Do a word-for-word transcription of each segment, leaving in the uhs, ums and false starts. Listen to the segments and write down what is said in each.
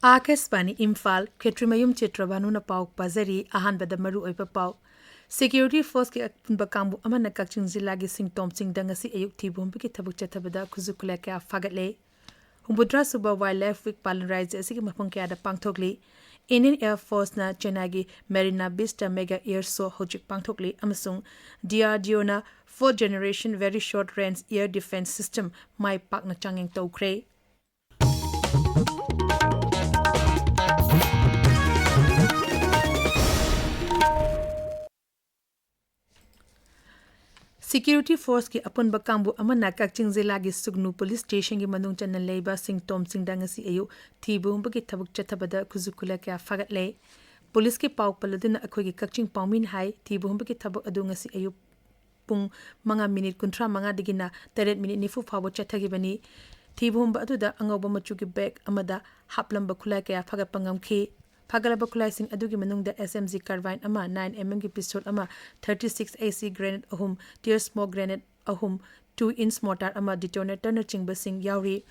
ꯑꯥꯀꯥꯁꯕꯥꯅꯤ ꯏꯝꯐꯥꯜ, ꯈꯦꯇ꯭ꯔꯤꯃꯌꯨꯝ ꯆꯤꯇ꯭ꯔꯕꯥꯅꯨꯅ ꯄꯥꯎ ꯄꯥꯖꯔꯤ꯫ ꯑꯍꯥꯟꯕꯗ ꯃꯔꯨ ꯑꯣꯏꯕ ꯄꯥꯎ꯫ Security Forceꯀꯤ ꯑꯄꯨꯟꯕ ꯀꯥꯡꯕꯨ ꯑꯃꯅ ꯀꯛꯆꯤꯡ ꯖꯤꯂꯥꯒꯤ ꯁꯤꯡꯇꯣꯝ ꯆꯤꯡꯗ ꯉꯁꯤ ꯑꯌꯨꯛ ꯊꯤꯕ ꯍꯨꯝꯕꯒꯤ ꯊꯕꯛ ꯆꯠꯊꯕꯗ ꯈꯨꯠꯁꯨ ꯈꯨꯠꯂꯥꯏ ꯀꯌꯥ ꯐꯥꯒꯠꯂꯦ꯫ ꯍꯨꯝꯐꯨꯇꯔꯥ ꯁꯨꯕ Wildlife Week ꯄꯥꯂꯟ ꯔꯥꯖ꯭ꯌ ꯑꯁꯤꯒꯤ ꯃꯐꯝ ꯀꯌꯥꯗ ꯄꯥꯡꯊꯣꯛꯂꯤ꯫ Indian Air Forceꯅ ꯆꯦꯟꯅꯥꯏꯒꯤ Marina Beachꯇ mega air show ꯍꯧꯖꯤꯛ ꯄꯥꯡꯊꯣꯛꯂꯤ ꯑꯃꯁꯨꯡ DRDOꯅ Fourth Generation Very Short Range Air Defense System ꯃꯥꯏ ꯄꯥꯛꯅ ꯆꯥꯡꯌꯦꯡ ꯇꯧꯈ꯭ꯔꯦ꯫ Security Forceꯀꯤ ꯑꯄꯨꯟꯕ ꯀꯥꯡꯕꯨ ꯑꯃꯅ ꯀꯛꯆꯤꯡ ꯖꯤꯂꯥꯒꯤ ꯁꯨꯒꯅꯨ Police Stationꯒꯤ ꯃꯅꯨꯡ ꯆꯟꯅ ꯂꯩꯕ ꯁꯤꯡꯇꯣꯝꯁꯤꯡꯗ ꯉꯁꯤ ꯑꯌꯨꯛ ꯊꯤꯕ ꯍꯨꯝꯕꯒꯤ ꯊꯕꯛ ꯆꯠꯊꯕꯗ ꯈꯨꯠꯁꯨ ꯈꯨꯠꯂꯥꯏ ꯀꯌꯥ ꯐꯥꯒꯠꯂꯦ꯫ Policeꯀꯤ ꯄꯥꯎ ꯄꯜꯂꯗꯨꯅ ꯑꯩꯈꯣꯏꯒꯤ ꯀꯛꯆꯤꯡ ꯄꯥꯎꯃꯤꯅ ꯍꯥꯏ, ꯊꯤꯕ ꯍꯨꯝꯕꯒꯤ ꯊꯕꯛ ꯑꯗꯨ ꯉꯁꯤ ꯑꯌꯨꯛ ꯄꯨꯡ ꯃꯉꯥ ꯃꯤꯅꯤꯠ ꯀꯨꯟꯊ꯭ꯔꯥ ꯃꯉꯥꯗꯒꯤꯅ ꯇꯔꯦꯠ ꯃꯤꯅꯤꯠ ꯅꯤꯐꯨ ꯐꯥꯎꯕ ꯆꯠꯊꯈꯤꯕꯅꯤ꯫ ꯊꯤꯕ ꯍꯨꯝꯕ ꯑꯗꯨꯗ ꯑꯉꯧꯕ ꯃꯆꯨꯒꯤ bag ꯑꯃꯗ ꯍꯥꯞꯂꯝꯕ ꯈꯨꯠꯂꯥꯏ ꯀꯌꯥ ꯐꯥꯒꯠꯄ ꯉꯝꯈꯤ꯫ ꯐꯥꯒꯠꯂꯕ ꯈꯨꯠꯂꯥꯏꯁꯤꯡ ꯑꯗꯨꯒꯤ ꯃꯅꯨꯡꯗ SMG carbine ꯑꯃ, nine MMꯒꯤ pistol ꯑꯃ, thirty-six AC grenade ꯑꯍꯨꯝ, tear smoke grenade ꯑꯍꯨꯝ, two inch mortar ꯑꯃ, detonatorꯅꯆꯤꯡꯕꯁꯤꯡ ꯌꯥꯎꯔꯤ꯫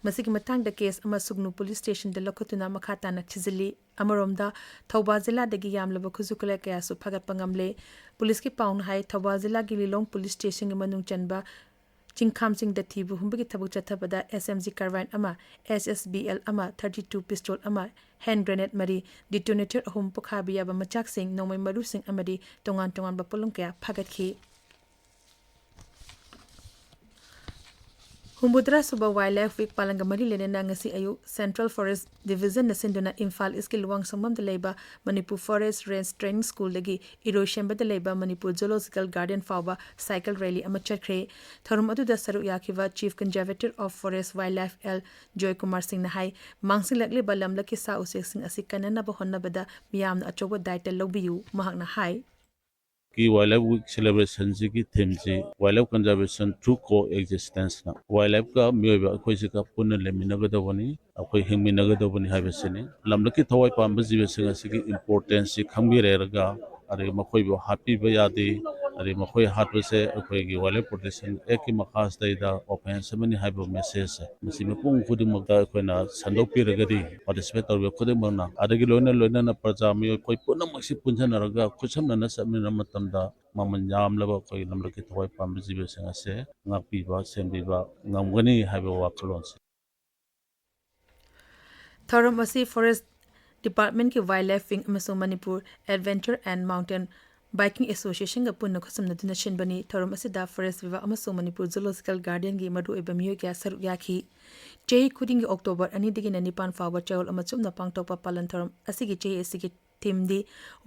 ꯃꯁꯤꯒꯤ ꯃꯇꯥꯡꯗ case ꯑꯃ ꯁꯨꯒꯅꯨ Police Stationꯗ ꯂꯧꯈꯠꯇꯨꯅ ꯃꯈꯥ ꯇꯥꯅ ꯊꯤꯖꯤꯜꯂꯤ꯫ ꯑꯃꯔꯣꯝꯗ, ꯊꯧꯕꯥꯜ ꯖꯤꯂꯥꯗꯒꯤ ꯌꯥꯝꯂꯕ ꯈꯨꯠꯁꯨ ꯈꯨꯠꯂꯥꯏ ꯀꯌꯥꯁꯨ ꯐꯥꯒꯠꯄ ꯉꯝꯂꯦ꯫ Policeꯀꯤ ꯄꯥꯎꯅ ꯍꯥꯏ, ꯊꯧꯕꯥꯜ ꯖꯤꯂꯥꯒꯤ ꯂꯤꯂꯣꯡ Police Stationꯒꯤ ꯃꯅꯨꯡ ꯆꯟꯕ ꯆꯤꯡꯈꯥꯝꯁꯤꯡꯗ ꯊꯤꯕ ꯍꯨꯝꯕꯒꯤ ꯊꯕꯛ ꯆꯠꯊꯕꯗ SMG carbine ꯑꯃ, SSBL ꯑꯃ, thirty-two pistol ꯑꯃ, hand grenade ꯃꯔꯤ, detonator ꯑꯍꯨꯝ, ꯄꯣꯈꯥꯏꯕ ꯌꯥꯕ ꯃꯆꯥꯛꯁꯤꯡ, ꯅꯣꯡꯃꯩ ꯃꯔꯨꯁꯤꯡ ꯑꯃꯗꯤ ꯇꯣꯉꯥꯟ ꯇꯣꯉꯥꯟꯕ ꯄꯣꯠꯂꯝ ꯀꯌꯥ ꯐꯥꯒꯠꯈꯤ꯫ ꯍꯨꯝꯐꯨꯇꯔꯥ ꯁꯨꯕ Wildlife Week ꯄꯥꯂꯟꯒ ꯃꯔꯤ ꯂꯩꯅꯅ ꯉꯁꯤ ꯑꯌꯨꯛ Central Forest Divisionꯅ ꯁꯤꯟꯗꯨꯅ ꯏꯝꯐꯥꯜ Eastꯀꯤ ꯂꯨꯋꯥꯡ ꯁꯪꯕꯝꯗ ꯂꯩꯕ Manipur Forest Range Training Schoolꯗꯒꯤ ꯏꯔꯣꯏꯁꯦꯝꯕꯗ ꯂꯩꯕ Manipur Zoological Garden ꯐꯥꯎꯕ cycle rally ꯑꯃ ꯆꯠꯈ꯭ꯔꯦ꯫ ꯊꯧꯔꯝ ꯑꯗꯨꯗ ꯁꯔꯨꯛ ꯌꯥꯈꯤꯕ Chief Conservator of Forest Wildlife L Joykumar ꯁꯤꯡꯅ ꯍꯥꯏ, ꯃꯥꯡꯁꯤꯜꯂꯛꯂꯤꯕ ꯂꯝꯂꯛꯀꯤ ꯁꯥ ꯎꯆꯦꯛꯁꯤꯡ ꯑꯁꯤ ꯀꯟꯅꯅꯕ ꯍꯣꯠꯅꯕꯗ ꯃꯤꯌꯥꯝꯅ ꯑꯆꯧꯕ ꯗꯥꯌꯤꯇ꯭ꯕ ꯂꯧꯕꯤꯌꯨ꯫ ꯃꯍꯥꯛꯅ ꯍꯥꯏ, Wildlife Week celebrationꯁꯤꯒꯤ themeꯁꯤ Wildlife Conservation Through Coexistenceꯅ wildlifeꯀ ꯃꯤꯑꯣꯏꯕ ꯑꯩꯈꯣꯏꯁꯤꯒ ꯄꯨꯟꯅ ꯂꯩꯃꯤꯟꯅꯒꯗꯧꯕꯅꯤ, ꯑꯩꯈꯣꯏ ꯍꯤꯡꯃꯤꯟꯅꯒꯗꯧꯕꯅꯤ ꯍꯥꯏꯕꯁꯤꯅꯤ꯫ ꯂꯝꯂꯛꯀꯤ ꯊꯋꯥꯏ ꯄꯥꯟꯕ ꯖꯤꯕꯁꯤꯡ ꯑꯁꯤꯒꯤ importanceꯁꯤ ꯈꯪꯕꯤꯔꯦꯔꯒ, ꯑꯗꯒꯤ ꯃꯈꯣꯏꯕꯨ ꯍꯥꯠꯄꯤꯕ ꯌꯥꯗꯦ, ꯑꯗꯩ ꯃꯈꯣꯏ ꯍꯥꯠꯄꯁꯦ ꯑꯩꯈꯣꯏꯒꯤ Wildlife Protection Act ꯀꯤ ꯃꯈꯥꯁꯤꯗꯩꯗ offence ꯑꯃꯅꯤ ꯍꯥꯏꯕ message ꯁꯦ ꯃꯁꯤ ꯃꯤꯄꯨꯝ ꯈꯨꯗꯤꯡꯃꯛꯇ ꯑꯩꯈꯣꯏꯅ ꯁꯟꯗꯣꯛꯄꯤꯔꯒꯗꯤ, participate ꯇꯧꯔꯤꯕ ꯈꯨꯗꯤꯡꯃꯛꯅ, ꯑꯗꯒꯤ ꯂꯣꯏꯅ ꯂꯣꯏꯅꯅ ꯄ꯭ꯔꯖꯥ ꯃꯤꯑꯣꯏ ꯑꯩꯈꯣꯏ ꯄꯨꯝꯅꯃꯛꯁꯤ ꯄꯨꯟꯁꯤꯟꯅꯔꯒ ꯈꯨꯠꯁꯝꯅꯅ ꯆꯠꯃꯤꯟꯅꯕ ꯃꯇꯝꯗ ꯃꯃꯜ ꯌꯥꯝꯂꯕ ꯑꯩꯈꯣꯏꯒꯤ ꯂꯝꯂꯛꯀꯤ ꯊꯋꯥꯏ ꯄꯥꯟꯕ ꯖꯤꯕꯁꯤꯡ ꯑꯁꯦ ꯉꯥꯛꯄꯤꯕ, ꯁꯦꯝꯕꯤꯕ ꯉꯝꯒꯅꯤ ꯍꯥꯏꯕ ꯋꯥꯈꯜꯂꯣꯟꯁꯦ꯫ ꯊꯧꯔꯝ ꯑꯁꯤ Forest Department ꯀꯤ Wildlife Wing ꯑꯃꯁꯨꯡ Manipur Adventure and Mountain Biking Association ꯒ ꯄꯨꯟꯅ ꯈꯨꯠꯁꯝꯅꯗꯨꯅ ꯁꯤꯟꯕꯅꯤ꯫ ꯊꯧꯔꯝ ꯑꯁꯤꯗ Forest Vibhaag ꯑꯃꯁꯨꯡ Manipur Zoological Garden ꯒꯤ ꯃꯔꯨꯑꯣꯏꯕ ꯃꯤꯑꯣꯏ ꯀꯌꯥ ꯁꯔꯨꯛ ꯌꯥꯈꯤ꯫ ꯆꯍꯤ ꯈꯨꯗꯤꯡꯒꯤ October ꯑꯅꯤꯗꯒꯤꯅ ꯅꯤꯄꯥꯟ ꯐꯥꯎꯕ ꯆꯌꯣꯜ ꯑꯃ ꯆꯨꯞꯅ ꯄꯥꯡꯊꯣꯛꯄ ꯄꯥꯂꯟ ꯊꯧꯔꯝ ꯑꯁꯤꯒꯤ ꯆꯍꯤ ꯑꯁꯤꯒꯤ theme D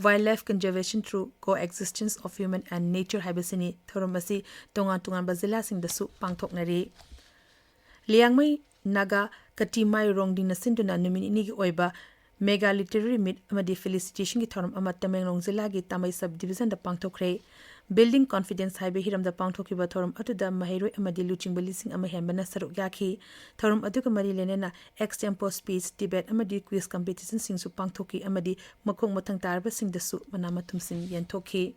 Wildlife Conservation Through Coexistence of Human and Nature ꯍꯥꯏꯕꯁꯤꯅꯤ꯫ ꯊꯧꯔꯝ ꯑꯁꯤ ꯇꯣꯉꯥꯟ ꯇꯣꯉꯥꯟꯕ ꯖꯤꯂꯥꯁꯤꯡꯗꯁꯨ ꯄꯥꯡꯊꯣꯛꯅꯔꯤ꯫ ꯂꯤꯌꯥꯡꯃꯩ ꯅꯥꯒꯥ ꯀꯇꯤꯃꯥꯏ ꯔꯣꯡꯗꯤꯡꯅ ꯁꯤꯟꯗꯨꯅ ꯅꯨꯃꯤꯠ ꯅꯤꯅꯤꯒꯤ ꯑꯣꯏꯕ Mega Literary Meet ꯑꯃꯗꯤ Felicitation ꯒꯤ ꯊꯧꯔꯝ ꯑꯃ ꯇꯃꯦꯡꯂꯣꯡ ꯖꯤꯂꯥꯒꯤ ꯇꯥꯃꯩ sub division ꯗ ꯄꯥꯡꯊꯣꯛꯈ꯭ꯔꯦ꯫ Building Confidence ꯍꯥꯏꯕ ꯍꯤꯔꯝꯗ ꯄꯥꯡꯊꯣꯛꯈꯤꯕ ꯊꯧꯔꯝ ꯑꯗꯨꯗ ꯃꯍꯩꯔꯣꯏ ꯑꯃꯗꯤ ꯂꯨꯆꯤꯡꯕ ꯂꯤꯁꯤꯡ ꯑꯃ ꯍꯦꯟꯕꯅ ꯁꯔꯨꯛ ꯌꯥꯈꯤ꯫ ꯊꯧꯔꯝ ꯑꯗꯨꯒ ꯃꯔꯤ ꯂꯩꯅꯅ extempore speech, debate ꯑꯃꯗꯤ quiz competition ꯁꯤꯡꯁꯨ ꯄꯥꯡꯊꯣꯛꯈꯤ ꯑꯃꯗꯤ ꯃꯈꯣꯡ ꯃꯊꯪ ꯇꯥꯔꯕꯁꯤꯡꯗꯁꯨ ꯃꯅꯥ ꯃꯊꯨꯝꯁꯤꯡ ꯌꯦꯟꯊꯣꯛꯈꯤ꯫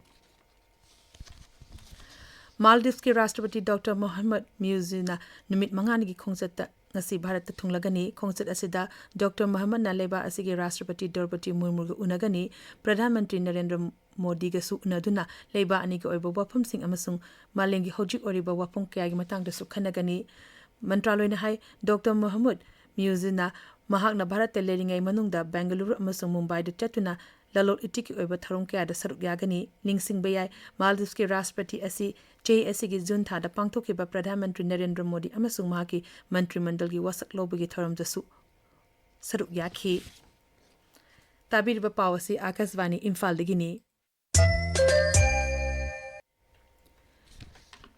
ꯃꯥꯜꯗꯤꯚꯁꯀꯤ ꯔꯥꯁꯇ꯭ꯔꯄꯇꯤ ꯗꯣꯛꯇꯔ ꯃꯣꯍꯝꯃꯗ ꯃ꯭ꯌꯨꯖꯤꯅ ꯅꯨꯃꯤꯠ ꯃꯉꯥꯅꯤꯒꯤ ꯈꯣꯡꯆꯠꯇ ꯉꯁꯤ ꯚꯥꯔꯠꯇ ꯊꯨꯡꯂꯒꯅꯤ꯫ ꯈꯣꯡꯆꯠ ꯑꯁꯤꯗ ꯗꯣꯛꯇꯔ ꯃꯣꯍꯝꯃꯗꯅ ꯂꯩꯕꯥꯛ ꯑꯁꯤꯒꯤ ꯔꯥꯁꯇ꯭ꯔꯄꯇꯤ ꯗ꯭ꯔꯧꯄꯗꯤ ꯃꯨꯔꯃꯨꯒ ꯎꯅꯒꯅꯤ꯫ ꯄ꯭ꯔꯙꯥꯟ ꯃꯟꯇ꯭ꯔꯤ ꯅꯔꯦꯟꯗ꯭ꯔ ꯃꯣꯗꯤꯒꯁꯨ ꯎꯅꯗꯨꯅ ꯂꯩꯕꯥꯛ ꯑꯅꯤꯒꯤ ꯑꯣꯏꯕ ꯋꯥꯐꯝꯁꯤꯡ ꯑꯃꯁꯨꯡ ꯃꯥꯂꯦꯝꯒꯤ ꯍꯧꯖꯤꯛ ꯑꯣꯏꯔꯤꯕ ꯋꯥꯐꯝ ꯀꯌꯥꯒꯤ ꯃꯇꯥꯡꯗꯁꯨ ꯈꯟꯅꯒꯅꯤ꯫ ꯃꯟꯇ꯭ꯔꯥꯂꯣꯏꯅ ꯍꯥꯏ, ꯗꯣꯛꯇꯔ ꯃꯣꯍꯝꯃꯗ ꯃ꯭ꯌꯨꯖꯤꯅ ꯃꯍꯥꯛꯅ ꯚꯥꯔꯠꯇ ꯂꯩꯔꯤꯉꯩ ꯃꯅꯨꯡꯗ ꯕꯦꯡꯒꯂꯨꯔꯨ ꯑꯃꯁꯨꯡ ꯃꯨꯝꯕꯥꯏꯗ ꯆꯠꯇꯨꯅ ꯂꯂꯣꯟ ꯏꯇꯤꯛꯀꯤ ꯑꯣꯏꯕ ꯊꯧꯔꯝ ꯀꯌꯥꯗ ꯁꯔꯨꯛ ꯌꯥꯒꯅꯤ꯫ ꯅꯤꯡꯁꯤꯡꯕ ꯌꯥꯏ, ꯃꯥꯜꯗꯤꯚꯁꯀꯤ ꯔꯥꯁꯇ꯭ꯔꯄꯇꯤ ꯑꯁꯤ ꯆꯍꯤ ꯑꯁꯤꯒꯤ ꯖꯨꯟ ꯊꯥꯗ ꯄꯥꯡꯊꯣꯛꯈꯤꯕ ꯄ꯭ꯔꯙꯥꯟ ꯃꯟꯇ꯭ꯔꯤ ꯅꯔꯦꯟꯗ꯭ꯔ ꯃꯣꯗꯤ ꯑꯃꯁꯨꯡ ꯃꯍꯥꯛꯀꯤ ꯃꯟꯇ꯭ꯔꯤ ꯃꯟꯗꯜꯒꯤ ꯋꯥꯁꯛ ꯂꯧꯕꯒꯤ ꯊꯧꯔꯝꯗꯁꯨ ꯁꯔꯨꯛ ꯌꯥꯈꯤ꯫ ꯇꯥꯕꯤꯔꯤꯕ ꯄꯥꯎ ꯑꯁꯤ ꯑꯥꯀꯥꯁꯕꯥꯅꯤ ꯏꯝꯐꯥꯜꯗꯒꯤꯅꯤ꯫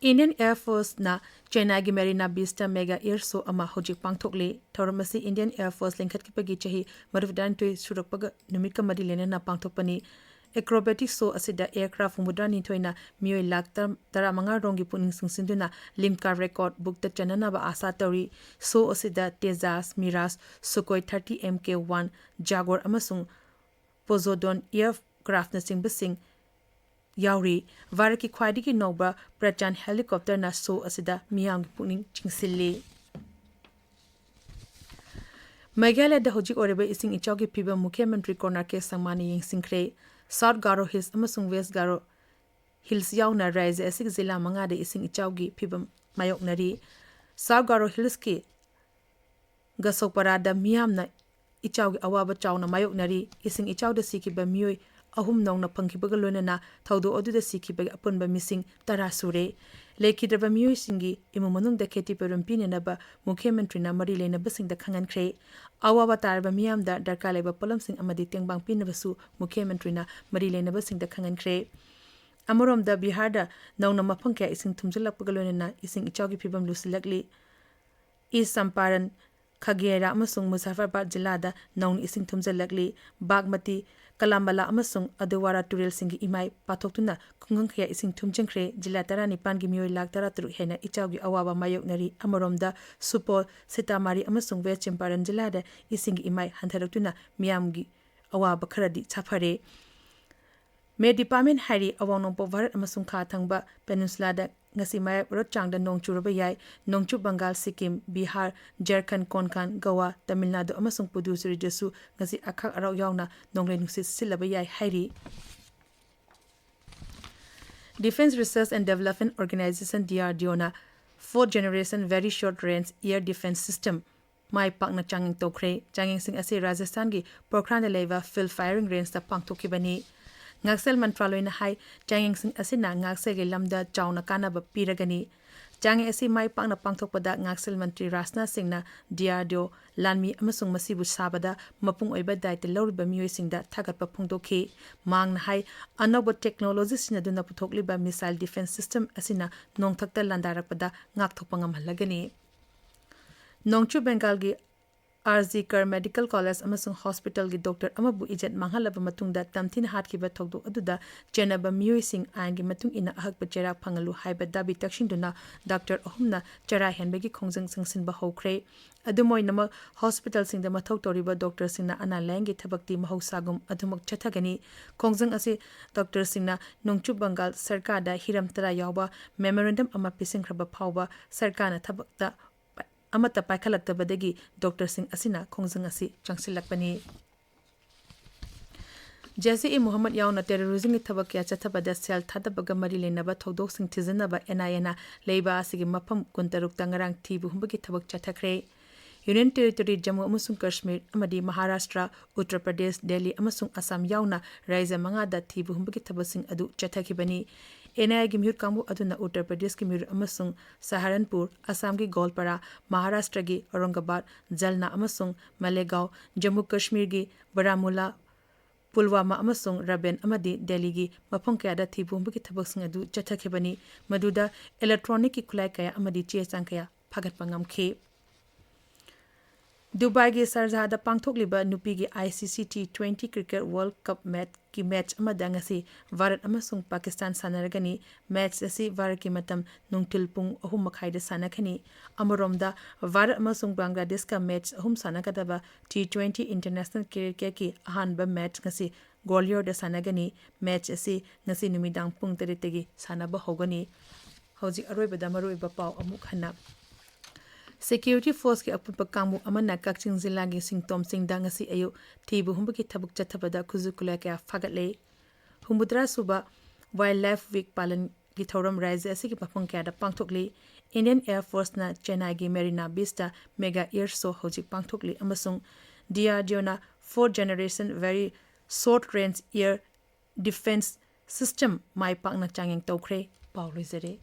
Indian Air Force ꯅ ꯆꯦꯟꯅꯥꯏꯒꯤ ꯃꯦꯔꯤꯅꯥ ꯕꯤꯆꯇ Mega Air Show ꯑꯃ ꯍꯧꯖꯤꯛ ꯄꯥꯡꯊꯣꯛꯂꯤ꯫ ꯊꯧꯔꯝ ꯑꯁꯤ Indian Air Force ꯂꯤꯡꯈꯠꯈꯤꯕꯒꯤ ꯆꯍꯤ ꯃꯔꯤꯐꯨꯇꯔꯥꯅꯤꯊꯣꯏ ꯁꯨꯔꯛꯄꯒ ꯅꯨꯃꯤꯠꯀ ꯃꯔꯤ ꯂꯩꯅꯅ ꯄꯥꯡꯊꯣꯛꯄꯅꯤ꯫ Acrobatic show ꯑꯁꯤꯗ aircraft ꯍꯨꯝꯐꯨꯇꯔꯥꯅꯤꯊꯣꯏꯅ ꯃꯤꯑꯣꯏ ꯂꯥꯈ ꯇꯔꯥꯃꯉꯥ ꯔꯣꯝꯒꯤ ꯄꯨꯛꯅꯤꯡ ꯆꯤꯡꯁꯤꯟꯗꯨꯅ ꯂꯤꯝꯀꯥ record book ꯇ ꯆꯟꯅꯅꯕ ꯑꯥꯁꯥ ꯇꯧꯔꯤ꯫ Show ꯑꯁꯤꯗ Tejas, Mirage, Sukhoi thirty M K one, Jaguar ꯑꯃꯁꯨꯡ Poseidon aircraft ꯅꯆꯤꯡꯕꯁꯤꯡ ꯌꯥꯎꯔꯤ꯫ ꯚꯥꯔꯠꯀꯤ ꯈ꯭ꯋꯥꯏꯗꯒꯤ ꯅꯧꯕ ꯄ꯭ꯔꯆꯥꯟ ꯍꯦꯂꯤꯀꯣꯞꯇꯔꯅ ꯁꯣ ꯑꯁꯤꯗ ꯃꯤꯌꯥꯝꯒꯤ ꯄꯨꯛꯅꯤꯡ ꯆꯤꯡꯁꯤꯜꯂꯤ꯫ ꯃꯦꯘꯥꯂꯌꯗ ꯍꯧꯖꯤꯛ ꯑꯣꯏꯔꯤꯕ ꯏꯁꯤꯡ ꯏꯆꯥꯎꯒꯤ ꯐꯤꯕꯝ ꯃꯨꯈ꯭ꯌ ꯃꯟꯇ꯭ꯔꯤ ꯀꯣꯅꯥꯔ ꯀꯦ ꯁꯪꯃꯥꯅ ꯌꯦꯡꯁꯤꯟꯈ꯭ꯔꯦ꯫ ꯁꯥꯎꯠ ꯒꯥꯔꯣ ꯍꯤꯜꯁ ꯑꯃꯁꯨꯡ ꯋꯦꯁ ꯒꯥꯔꯣ ꯍꯤꯜꯁ ꯌꯥꯎꯅ ꯔꯥꯖ꯭ꯌ ꯑꯁꯤꯒꯤ ꯖꯤꯂꯥ ꯃꯉꯥꯗ ꯏꯁꯤꯡ ꯏꯆꯥꯎꯒꯤ ꯐꯤꯕꯝ ꯃꯥꯌꯣꯛꯅꯔꯤ꯫ ꯁꯥꯎꯠ ꯒꯥꯔꯣ ꯍꯤꯜꯁꯀꯤ ꯒꯁꯣꯛꯄꯔꯥꯗ ꯃꯤꯌꯥꯝꯅ ꯏꯆꯥꯎꯒꯤ ꯑꯋꯥꯕ ꯆꯥꯎꯅ ꯃꯥꯌꯣꯛꯅꯔꯤ꯫ ꯏꯁꯤꯡ ꯏꯆꯥꯎꯗ ꯁꯤꯈꯤꯕ ꯃꯤꯑꯣꯏ ꯑꯍꯨꯝ ꯅꯧꯅ ꯐꯪꯈꯤꯕꯒ ꯂꯣꯏꯅꯅ ꯊꯧꯗꯣꯛ ꯑꯗꯨꯗ ꯁꯤꯈꯤꯕꯒꯤ ꯑꯄꯨꯟꯕ ꯃꯤꯁꯤꯡ ꯇꯔꯥ ꯁꯨꯔꯦ꯫ ꯂꯩꯈꯤꯗ꯭ꯔꯕ ꯃꯤꯑꯣꯏꯁꯤꯡꯒꯤ ꯏꯃꯨꯡ ꯃꯅꯨꯡꯗ ꯈꯦꯇꯤ ꯄꯨꯔꯝ ꯄꯤꯅꯅꯕ ꯃꯨꯈ꯭ꯌ ꯃꯟꯇ꯭ꯔꯤꯅ ꯃꯔꯤ ꯂꯩꯅꯕꯁꯤꯡꯗ ꯈꯪꯍꯟꯈ꯭ꯔꯦ꯫ ꯑꯋꯥꯕ ꯇꯥꯔꯕ ꯃꯤꯌꯥꯝꯗ ꯗꯔꯀꯥꯔ ꯂꯩꯕ ꯄꯣꯠꯂꯝꯁꯤꯡ ꯑꯃꯗꯤ ꯇꯦꯡꯕꯥꯡ ꯄꯤꯅꯕꯁꯨ ꯃꯨꯈ꯭ꯌ ꯃꯟꯇ꯭ꯔꯤꯅ ꯃꯔꯤ ꯂꯩꯅꯕꯁꯤꯡꯗ ꯈꯪꯍꯟꯈ꯭ꯔꯦ꯫ ꯑꯃꯔꯣꯝꯗ ꯕꯤꯍꯥꯔꯗ ꯅꯧꯅ ꯃꯐꯝ ꯀꯌꯥ ꯏꯁꯤꯡ ꯊꯨꯝꯖꯤꯜꯂꯛꯄꯒ ꯂꯣꯏꯅꯅ ꯏꯁꯤꯡ ꯏꯆꯥꯎꯒꯤ ꯐꯤꯕꯝ ꯂꯨꯁꯤꯜꯂꯛꯂꯤ꯫ ꯏꯁ ꯆꯝꯄꯥꯔꯟ, ꯈꯒꯦꯔꯥ ꯑꯃꯁꯨꯡ ꯃꯨꯖꯥꯐꯔꯕꯥꯗ ꯖꯤꯂꯥꯗ ꯅꯧꯅ ꯏꯁꯤꯡ ꯊꯨꯝꯖꯤꯜꯂꯛꯂꯤ꯫ ꯕꯥꯒꯃꯇꯤ, ꯀꯂꯥꯝꯕꯂꯥ ꯑꯃꯁꯨꯡ ꯑꯗꯨꯋꯥꯔꯥ ꯇꯨꯔꯦꯜꯁꯤꯡꯒꯤ ꯏꯃꯥꯏ ꯄꯥꯊꯣꯛꯇꯨꯅ ꯈꯨꯡꯒꯪ ꯀꯌꯥ ꯏꯁꯤꯡ ꯊꯨꯝꯖꯤꯟꯈ꯭ꯔꯦ꯫ ꯖꯤꯂꯥ ꯇꯔꯥꯅꯤꯄꯥꯟꯒꯤ ꯃꯤꯑꯣꯏ ꯂꯥꯈ ꯇꯔꯥꯇꯔꯨꯛ ꯍꯦꯟꯅ ꯏꯆꯥꯎꯒꯤ ꯑꯋꯥꯕ ꯃꯥꯌꯣꯛꯅꯔꯤ꯫ ꯑꯃꯔꯣꯝꯗ ꯁꯨꯄꯣꯜ, ꯁꯤꯇꯥꯃꯥꯔꯤ ꯑꯃꯁꯨꯡ ꯋꯦꯁ ꯆꯝꯄꯥꯔꯟ ꯖꯤꯂꯥꯗ ꯏꯁꯤꯡꯒꯤ ꯏꯃꯥꯏ ꯍꯟꯊꯔꯛꯇꯨꯅ ꯃꯤꯌꯥꯝꯒꯤ ꯑꯋꯥꯕ ꯈꯔꯗꯤ ꯁꯥꯐꯔꯦ꯫ ꯃꯦꯠ ꯗꯤꯄꯥꯔꯠꯃꯦꯟ ꯍꯥꯏꯔꯤ, ꯑꯋꯥꯡ ꯅꯣꯡꯄꯣꯛ ꯚꯥꯔꯠ ꯑꯃꯁꯨꯡ ꯈꯥ ꯊꯪꯕ ꯄꯦꯅꯤꯟꯁꯨꯂꯥꯗ ꯉꯁꯤ ꯃꯥꯌꯣꯛ ꯆꯥꯡꯗ ꯅꯣꯡ ꯆꯨꯔꯕ ꯌꯥꯏ꯫ ꯅꯣꯡꯆꯨꯞ ꯕꯪꯒꯥꯜ, ꯁꯤꯛꯀꯤꯝ, ꯕꯤꯍꯥꯔ, ꯖꯔꯈꯟ, ꯀꯣꯟꯀꯥꯟ, ꯒꯋꯥ, ꯇꯥꯃꯤꯜ ꯅꯥꯗꯨ ꯑꯃꯁꯨꯡ ꯄꯨꯗꯨꯆꯦꯔꯤꯗꯁꯨ ꯉꯁꯤ ꯑꯈꯥꯛ ꯑꯔꯥꯎ ꯌꯥꯎꯅ ꯅꯣꯡꯂꯩ ꯅꯨꯡꯁꯤꯠ ꯁꯤꯠꯂꯕ ꯌꯥꯏ ꯍꯥꯏꯔꯤ꯫ Defence Research and Development Organisation, DRDOꯅ Fourth Generation Very Short Range Air Defence System ꯃꯥꯏ ꯄꯥꯛꯅ ꯆꯥꯡꯌꯦꯡ ꯇꯧꯈ꯭ꯔꯦ꯫ ꯆꯥꯡꯌꯦꯡꯁꯤꯡ ꯑꯁꯤ ꯔꯥꯖꯁꯊꯥꯟꯒꯤ ꯄꯣꯈ꯭ꯔꯥꯟꯗ ꯂꯩꯕ field firing rangeꯇ ꯄꯥꯡꯊꯣꯛꯈꯤꯕꯅꯤ꯫ ꯉꯥꯛꯁꯦꯜ ꯃꯟꯇ꯭ꯔꯥꯂꯣꯏꯅ ꯍꯥꯏ, ꯆꯥꯡꯌꯦꯡꯁꯤꯡ ꯑꯁꯤꯅ ꯉꯥꯛꯁꯦꯜꯒꯤ ꯂꯝꯗ ꯆꯥꯎꯅ ꯀꯥꯟꯅꯕ ꯄꯤꯔꯒꯅꯤ꯫ ꯆꯥꯡꯌꯦꯡ ꯑꯁꯤ ꯃꯥꯏ ꯄꯥꯛꯅ ꯄꯥꯡꯊꯣꯛꯄꯗ ꯉꯥꯛꯁꯦꯜ ꯃꯟꯇ꯭ꯔꯤ ꯔꯥꯖꯅꯥꯊ ꯁꯤꯡꯅ DRDO ꯂꯥꯟꯃꯤ ꯑꯃꯁꯨꯡ ꯃꯁꯤꯕꯨ ꯁꯥꯕꯗ ꯃꯄꯨꯡ ꯑꯣꯏꯕ ꯗꯥꯏꯇ ꯂꯧꯔꯤꯕ ꯃꯤꯑꯣꯏꯁꯤꯡꯗ ꯊꯥꯒꯠꯄ ꯐꯣꯡꯗꯣꯛꯈꯤ꯫ ꯃꯍꯥꯛꯅ ꯍꯥꯏ, ꯑꯅꯧꯕ technology ꯁꯤꯖꯤꯟꯅꯗꯨꯅ ꯄꯨꯊꯣꯛꯂꯤꯕ missile defence system ꯑꯁꯤꯅ ꯅꯣꯡꯊꯛꯇ ꯂꯥꯟꯗꯥꯔꯛꯄꯗ ꯉꯥꯛꯊꯣꯛꯄ ꯉꯝꯍꯜꯂꯒꯅꯤ꯫ ꯅꯣꯡꯆꯨꯞ ꯕꯦꯡꯒꯥꯜꯒꯤ ꯑꯥꯔ ꯖꯤ ꯀꯔ ꯃꯦꯗꯤꯀꯦꯜ ꯀꯣꯂꯦꯖ ꯑꯃꯁꯨꯡ ꯍꯣꯁꯄꯤꯇꯥꯜꯒꯤ ꯗꯣꯛꯇꯔ ꯑꯃꯕꯨ ꯏꯖꯠ ꯃꯥꯡꯍꯜꯂꯕ ꯃꯇꯨꯡꯗ ꯇꯝꯊꯤꯅ ꯍꯥꯠꯈꯤꯕ ꯊꯧꯗꯣꯛ ꯑꯗꯨꯗ ꯆꯦꯟꯅꯕ ꯃꯤꯑꯣꯏꯁꯤꯡ ꯑꯥꯏꯟꯒꯤ ꯃꯇꯨꯡ ꯏꯟꯅ ꯑꯍꯛꯄ ꯆꯩꯔꯥꯛ ꯐꯪꯍꯜꯂꯨ ꯍꯥꯏꯕ ꯗꯥꯕꯤ ꯇꯛꯁꯤꯟꯗꯨꯅ ꯗꯥꯛꯇꯔ ꯑꯍꯨꯝꯅ ꯆꯔꯥ ꯍꯦꯟꯕꯒꯤ ꯈꯣꯡꯖꯪ ꯆꯪꯁꯤꯟꯕ ꯍꯧꯈ꯭ꯔꯦ꯫ ꯑꯗꯨꯝ ꯑꯣꯏꯅꯃꯛ, ꯍꯣꯁꯄꯤꯇꯥꯜꯁꯤꯡꯗ ꯃꯊꯧ ꯇꯧꯔꯤꯕ ꯗꯣꯛꯇꯔꯁꯤꯡꯅ ꯑꯅꯥ ꯂꯥꯌꯦꯡꯒꯤ ꯊꯕꯛꯇꯤ ꯃꯍꯧꯁꯥꯒꯨꯝ ꯑꯗꯨꯃꯛ ꯆꯠꯊꯒꯅꯤ꯫ ꯈꯣꯡꯖꯪ ꯑꯁꯤ ꯗꯣꯛꯇꯔꯁꯤꯡꯅ ꯅꯣꯡꯆꯨꯞ ꯕꯪꯒꯥꯜ ꯁꯔꯀꯥꯔꯗ ꯍꯤꯔꯝ ꯇꯔꯥ ꯌꯥꯎꯕ ꯃꯦꯃꯣꯔꯦꯟꯗꯝ ꯑꯃ ꯄꯤꯁꯤꯟꯈ꯭ꯔꯕ ꯐꯥꯎꯕ ꯁꯔꯀꯥꯔꯅ ꯊꯕꯛꯇ ꯑꯃꯠꯇ ꯄꯥꯏꯈꯠꯂꯛꯇꯕꯗꯒꯤ ꯗꯣꯛꯇꯔꯁꯤꯡ ꯑꯁꯤꯅ ꯈꯣꯡꯖꯪ ꯑꯁꯤ ꯆꯪꯁꯤꯜꯂꯛꯄꯅꯤ꯫ ꯖꯩꯁ-ꯏ-ꯃꯨꯍꯝꯃꯗ ꯌꯥꯎꯅ ꯇꯦꯔꯣꯔꯤꯖꯝꯒꯤ ꯊꯕꯛ ꯀꯌꯥ ꯆꯠꯊꯕꯗ ꯁꯦꯜ ꯊꯥꯗꯕꯒ ꯃꯔꯤ ꯂꯩꯅꯕ ꯊꯧꯗꯣꯛꯁꯤꯡ ꯊꯤꯖꯤꯟꯅꯕ ꯑꯦꯟ ꯑꯥꯏ ꯑꯦꯅ ꯂꯩꯕꯥꯛ ꯑꯁꯤꯒꯤ ꯃꯐꯝ ꯀꯨꯟꯇꯔꯨꯛꯇ ꯉꯔꯥꯡ ꯊꯤꯕ ꯍꯨꯝꯕꯒꯤ ꯊꯕꯛ ꯆꯠꯊꯈ꯭ꯔꯦ꯫ ꯌꯨꯅꯤꯌꯟ ꯇꯦꯔꯤꯇꯣꯔꯤ ꯖꯝꯃꯨ ꯑꯃꯁꯨꯡ ꯀꯥꯁꯃꯤꯔ ꯑꯃꯗꯤ ꯃꯍꯥꯔꯥꯁꯇ꯭ꯔ, ꯎꯠꯇꯔ ꯄ꯭ꯔꯗꯦꯁ, ꯗꯦꯜꯂꯤ ꯑꯃꯁꯨꯡ ꯑꯁꯥꯝ ꯌꯥꯎꯅ ꯔꯥꯖ꯭ꯌ ꯃꯉꯥꯗ ꯊꯤꯕ ꯍꯨꯝꯕꯒꯤ ꯊꯕꯛꯁꯤꯡ ꯑꯗꯨ ꯆꯠꯊꯈꯤꯕꯅꯤ꯫ ꯑꯦꯟ ꯑꯥꯏ ꯑꯦꯒꯤ ꯃꯤꯍꯨꯠ ꯀꯥꯡꯕꯨ ꯑꯗꯨꯅ ꯎꯠꯇꯔ ꯄ꯭ꯔꯗꯦꯁꯀꯤ ꯃꯤꯍꯨꯠ ꯑꯃꯁꯨꯡ ꯁꯍꯥꯔꯟꯄꯨꯔ, ꯑꯁꯥꯝꯒꯤ ꯒꯣꯜꯄꯥꯔꯥ, ꯃꯍꯥꯔꯥꯁꯇ꯭ꯔꯒꯤ ꯑꯧꯔꯪꯒꯕꯥꯗ, ꯖꯜꯅꯥ ꯑꯃꯁꯨꯡ ꯃꯥꯂꯦꯒꯥꯎ, ꯖꯝꯃꯨ ꯀꯥꯁꯃꯤꯔꯒꯤ ꯕꯥꯔꯥꯃꯨꯂꯥ, ꯄꯨꯜꯋꯥꯃꯥ ꯑꯃꯁꯨꯡ ꯔꯥꯕꯦꯟ ꯑꯃꯗꯤ ꯗꯦꯜꯂꯤꯒꯤ ꯃꯐꯝ ꯀꯌꯥꯗ ꯊꯤꯕ ꯍꯨꯝꯕꯒꯤ ꯊꯕꯛꯁꯤꯡ ꯑꯗꯨ ꯆꯠꯊꯈꯤꯕꯅꯤ꯫ ꯃꯗꯨꯗ ꯏꯂꯦꯛꯇ꯭ꯔꯣꯅꯤꯛꯀꯤ ꯈꯨꯠꯂꯥꯏ ꯀꯌꯥ ꯑꯃꯗꯤ ꯆꯦ ꯆꯥꯡ ꯀꯌꯥ ꯐꯥꯒꯠꯄ ꯉꯝꯈꯤ꯫ ꯗꯨꯕꯥꯏꯒꯤ ꯁꯥꯔꯖꯥꯍꯗ ꯄꯥꯡꯊꯣꯛꯂꯤꯕ ꯅꯨꯄꯤꯒꯤ I C C T twenty cricket world cup ꯃꯦꯠꯆꯀꯤ ꯃꯦꯠꯆ ꯑꯃꯗ ꯉꯁꯤ ꯚꯥꯔꯠ ꯑꯃꯁꯨꯡ ꯄꯥꯀꯤꯁꯇꯥꯟ ꯁꯥꯟꯅꯔꯒꯅꯤ꯫ ꯃꯦꯠꯆ ꯑꯁꯤ ꯚꯥꯔꯠꯀꯤ ꯃꯇꯝ ꯅꯨꯡꯊꯤꯜ ꯄꯨꯡ ꯑꯍꯨꯝ ꯃꯈꯥꯏꯗ ꯁꯥꯟꯅꯒꯅꯤ꯫ ꯑꯃꯔꯣꯝꯗ, ꯚꯥꯔꯠ ꯑꯃꯁꯨꯡ ꯕꯪꯒ꯭ꯂꯥꯗꯦꯁꯀ ꯃꯦꯠꯆ ꯑꯍꯨꯝ ꯁꯥꯟꯅꯒꯗꯕ ꯇꯤ ꯇ꯭ꯋꯦꯟꯇꯤ ꯏꯟꯇꯔꯅꯦꯁꯅꯦꯜ ꯀ꯭ꯔꯤꯀꯦꯠꯀꯤ ꯑꯍꯥꯟꯕ ꯃꯦꯠꯆ ꯉꯁꯤ ꯒ꯭ꯋꯥꯂꯤꯌꯣꯔꯗ ꯁꯥꯟꯅꯒꯅꯤ꯫ ꯃꯦꯠꯆ ꯑꯁꯤ ꯉꯁꯤ ꯅꯨꯃꯤꯗꯥꯡ ꯄꯨꯡ ꯇꯔꯦꯠꯇꯒꯤ ꯁꯥꯟꯅꯕ ꯍꯧꯒꯅꯤ꯫ ꯍꯧꯖꯤꯛ ꯑꯔꯣꯏꯕꯗ ꯃꯔꯨꯑꯣꯏꯕ ꯄꯥꯎ ꯑꯃꯨꯛ ꯍꯟꯅ꯫ ꯁꯦꯀ꯭ꯌꯨꯔꯤꯇꯤ ꯐꯣꯔꯁꯀꯤ ꯑꯄꯨꯟꯕ ꯀꯥꯡꯕꯨ ꯑꯃꯅ ꯀꯛꯆꯤꯡ ꯖꯤꯂꯥꯒꯤ ꯁꯤꯡꯇꯣꯝ ꯆꯤꯡꯗ ꯉꯁꯤ ꯑꯌꯨꯛ ꯊꯤꯕ ꯍꯨꯝꯕꯒꯤ ꯊꯕꯛ ꯆꯠꯊꯕꯗ ꯈꯨꯠꯁꯨ ꯈꯨꯠꯂꯥꯏ ꯀꯌꯥ ꯐꯥꯒꯠꯂꯦ꯫ ꯍꯨꯝꯐꯨꯇꯔꯥ ꯁꯨꯕ ꯋꯥꯏꯜꯗ ꯂꯥꯏꯐ ꯋꯤꯛ ꯄꯥꯂꯟꯒꯤ ꯊꯧꯔꯝ ꯔꯥꯖ꯭ꯌ ꯑꯁꯤꯒꯤ ꯃꯐꯝ ꯀꯌꯥꯗ ꯄꯥꯡꯊꯣꯛꯂꯤ꯫ ꯏꯟꯗꯤꯌꯟ ꯑꯦꯌꯔ ꯐꯣꯔꯁꯅ ꯆꯦꯟꯅꯥꯏꯒꯤ ꯃꯦꯔꯤꯅꯥ ꯕꯤꯆꯇ ꯃꯦꯒꯥ ꯑꯦꯌꯔ ꯁꯣ ꯍꯧꯖꯤꯛ ꯄꯥꯡꯊꯣꯛꯂꯤ ꯑꯃꯁꯨꯡ ꯗꯤ ꯑꯥꯔ ꯗꯤ ꯑꯣꯅ fourth generation very short range air defence system ꯃꯥꯏ ꯄꯥꯛꯅ ꯆꯥꯡꯌꯦꯡ ꯇꯧꯈ꯭ꯔꯦ꯫ ꯄꯥꯎ ꯂꯣꯏꯖꯔꯦ꯫